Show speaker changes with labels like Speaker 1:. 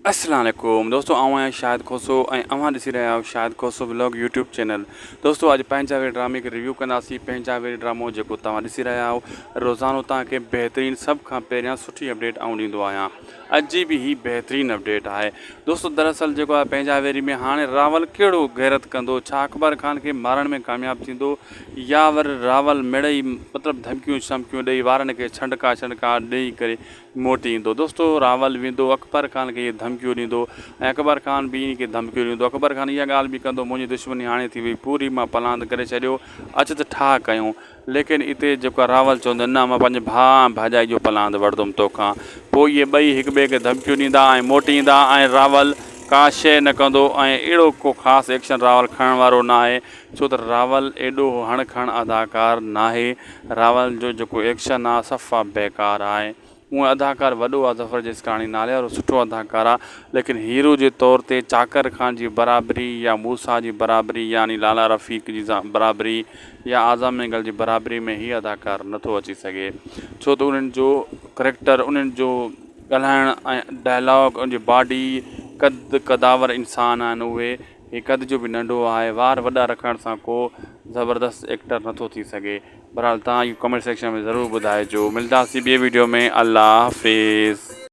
Speaker 1: اسلام عليڪم دوستو آئون آهيان شاهد کوسو ۽ اوهان ڏسي رهيا آهيو Shahid Khoso vlog YouTube channel دوستو اڄ پنهنجا وير ڊرامي کي ريويو ڪنداسين پنهنجا وير ڊرامو جيڪو توهان ڏسي رهيا آهيو روزانو توهان کي بهترين سڀ کان پهريان سٺي اپڊيٽ آئون ڏيندو آهيان اڄ جي به هي بهترين اپڊيٽ آهي دوستو دراصل جيڪو آهي پنهنجا ويري ۾ هاڻي راول ڪهڙو غيرت ڪندو ڇا اڪبر خان کي مارڻ ۾ ڪامياب ٿيندو يا وري راول مڙئي مطلب ڌمڪيون شمڪيون ڏئي وارن کي ڇنڊڪا ڇنڊڪا ڏئي ڪري موٽي ايندو. دوستو راول ويندو اڪبر خان کي اهي ڌمڪيون ڏيندو ۽ اڪبر خان به انهي کي ڌمڪيون ڏيندو. اڪبر خان اها ڳالهه به ڪندو منهنجي دشمني هاڻي ٿي وئي پوري مان پلاند ڪري ڇڏيو اچ ته ٺاهه ڪيون. ليڪن اتي جيڪو راول چوندو نه مان پنهنجي ڀاء ۽ ڀاڄائي جو پلاند وٺندم توکان. پوء اهي ٻئي هڪ ٻئي کي ڌمڪيون ڏيندا ۽ موٽي ايندا ۽ راول ڪا شيء نه ڪندو ۽ اهڙو ڪو خاص ايڪشن راول کڻڻ وارو ناهي ڇو ته راول ايڏو هڻ کڻ اداڪار ناهي. راول جو جيڪو ايڪشن آ صفا بيڪار آهي هونء اداڪار وڏو آ ظفر جسڪاڻي نالي وارو سٺو اداڪار آ ليڪن هيرو جي طور تي چاڪر خان جي برابري يا موسيٰ جي برابري يعني لالا رفيق جي برابري يا اعظم مينگل جي برابري ۾ هي اداڪار نٿو اچي سگهي ڇو ته انهن جو ڪريڪٽر انهن جو ڳالهائڻ ۽ ڊائلاگ ان جي باڊي قد قداور انسان آهن اهي هي قد جو به ننڍو آهي وار وڏا رکڻ سان ڪو زبردست ايڪٽر نٿو ٿي سگهي بھرحال توهان اهو ڪمينٽ سيڪشن ۾ ضرور ٻڌائجو ملداسين ٻي ويڊيو ۾ الله حافظ.